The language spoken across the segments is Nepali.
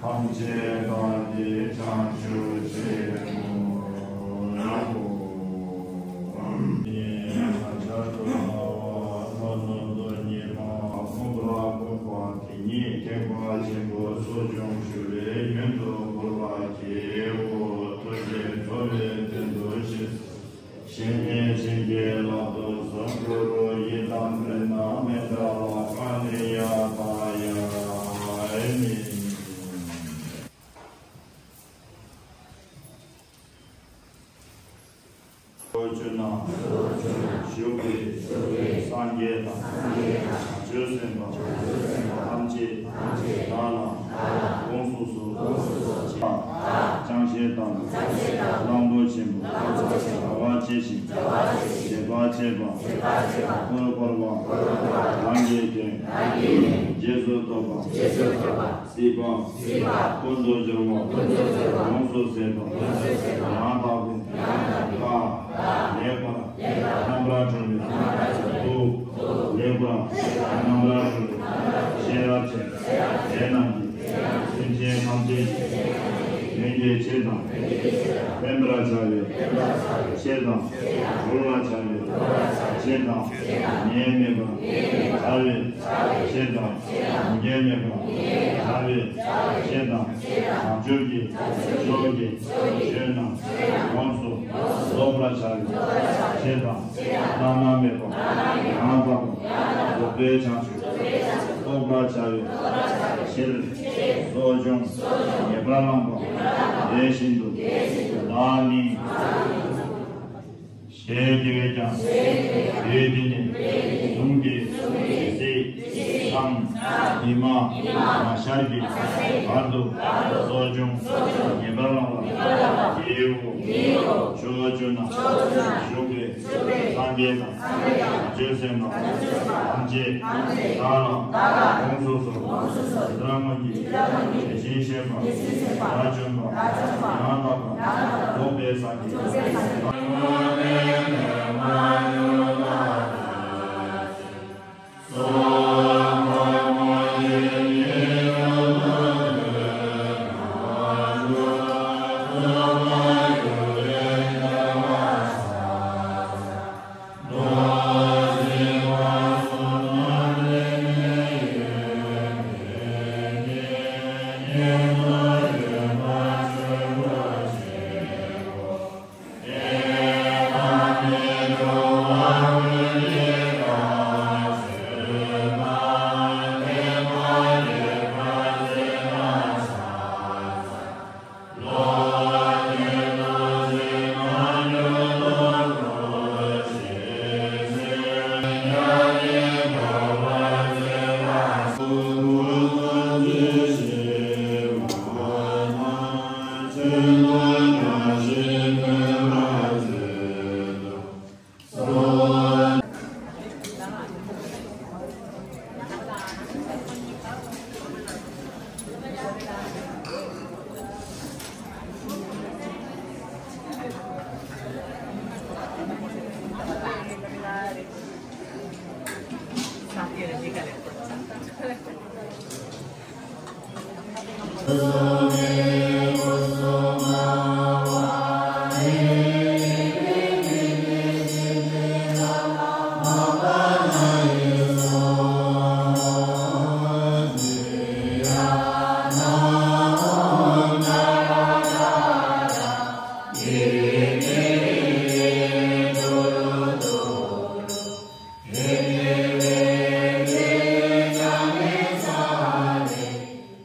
황제관리 장주제무라고 사자도나와 선원도니마 무브라고과티니 개과지고 소중슈레 윤도불화기고 토제토베텐도시 신예진계라도 성구로 이담레나 메다와 파니야바야 에미 조준아 쇼기 산계다 조센바 함지 나나 공수수 장시에당 남도친부 아와제시 제바제바 콜콜바 남계계 제수도바 시바 콘도조바 공수세바 야바부 가 레바 남라주미 두 레바 남라주미 셰라체 제나기 신제 함제 맹제 제단 뱀브라자리 제단 올라자리 제단 니에메바 자리 제단 니에메바 자리 제단 조기 조기 제단 원수 올라자리 제단 나나메바 나나바 도배장수 올라자리 실 소중 예브라람바 예신도 나니 셰디회장 예디니 중기 세 상 이마 마샤르비 바도 소중 예브라람바 예우 조주나 쇼게 상계나 제세마 함제 나나 공소소 드라마기 신셰마 나중마 나나바 도배사기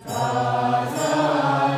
가사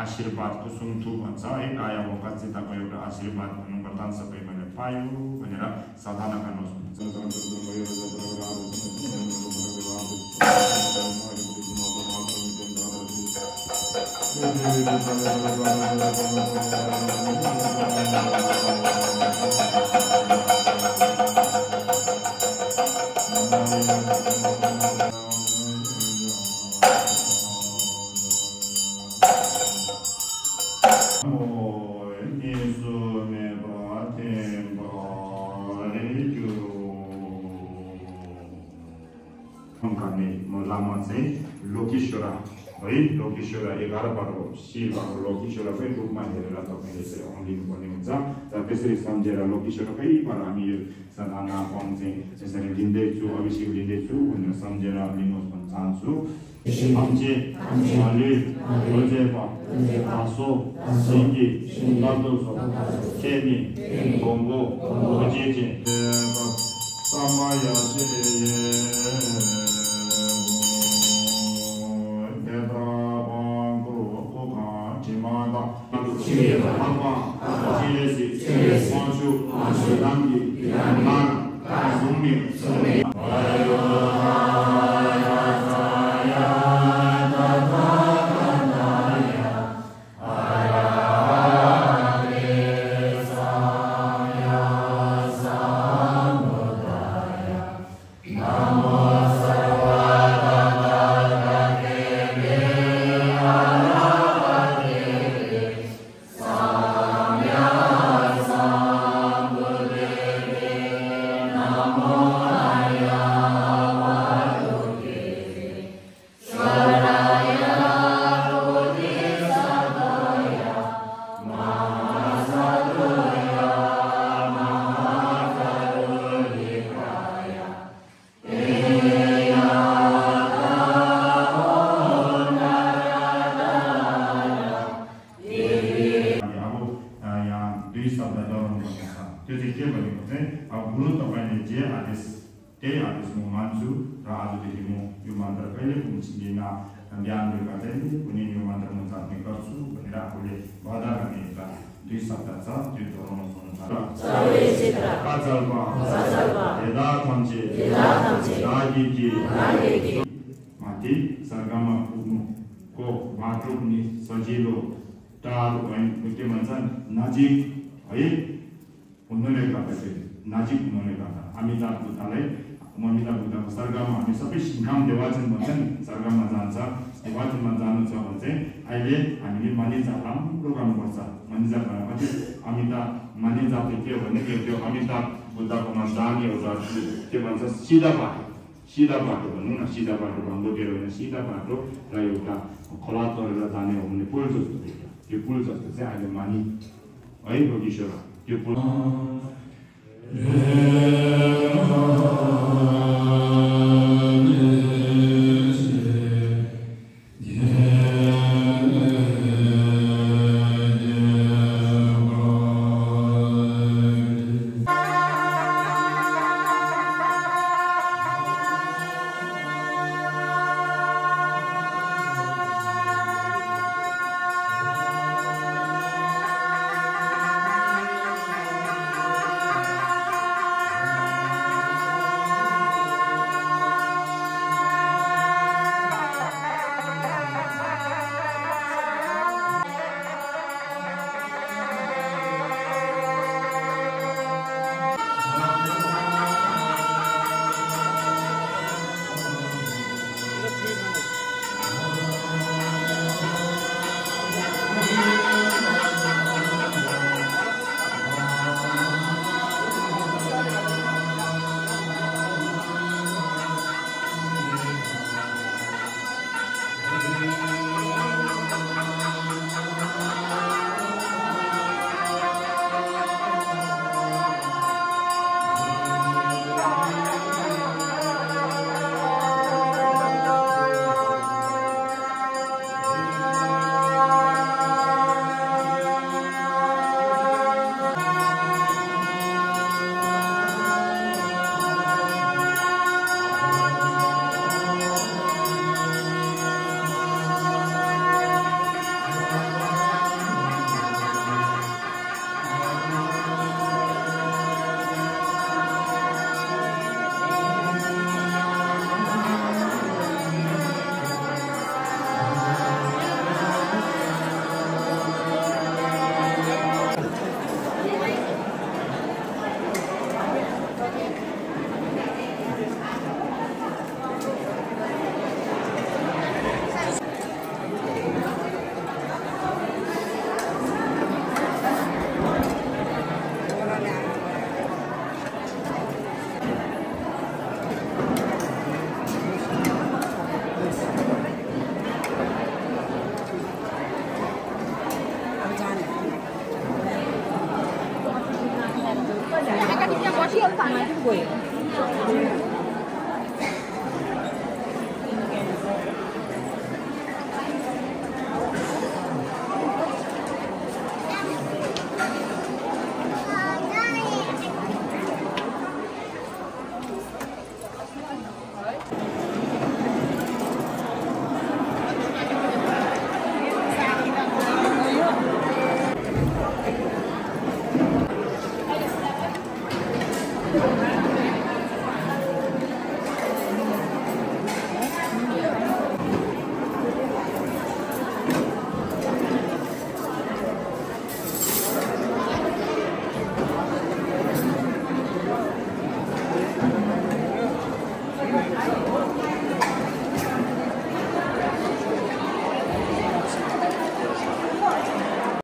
आशीर्वाद को सुनथु भन्छ है काया मोका चिताको एउटा आशीर्वाद भन्नु वरदान सबै मैले पायो भनेर साधना गर्नुहोस् लोकेश्वर 11 बारको शिवको लोकेश्वरकै रूपमा हेरेर तपाईले यसरी अँगिनु पर्ने हुन्छ र त्यसरी सम्झेर लोकेश्वरकै पर हामी यो साधना फर्म चाहिँ यसरी लिँदैछु अभिषेक लिँदैछु भनेर सम्झेर लिनुहोस् भन्न चाहन्छु हमचे माले रोजेपा आसो सिंगी नादोसो केनी गोंगो ओजेजे समायासे Namo Sarvadana जे त्यही आदेश म मान्छु र आजदेखि म यो मन्त्र कहिले पनि छिन्दिनँ बिहान बेलुका चाहिँ कुनै यो मन्त्र म जप्ने गर्छु भनेर आफूले वादा गर्ने एउटा 2 शब्द छ त्यो दोहोऱ्याउनु माथि स्वर्गमा पुग्नुको बाटो पनि सजिलो टाढो के भन्छ नजिक है हुनुले गर्दाखेरि नजिक हुनुले गर्दा अमिताभ बुद्धको स्वर्गमा हामी सबै सिंघाम देवाचन भन्छ नि स्वर्गमा जान्छ देवाचनमा जानु छ भने चाहिँ अहिले हामीले मानिजा राम्रो गर्नुपर्छ मानिजा कति अमिताभ मानिजा के हो भने त्यो अमिताभ बुद्धकोमा जाने एउटा के भन्छ सिधा बाटो भनौँ न सिधा बाटो भङ्गोटेर होइन सिधा बाटो र एउटा खोला तरेर जाने हो भने पुल जस्तो त्यो पुल जस्तो चाहिँ अहिले मानि है लोकेश्वर त्यो पुल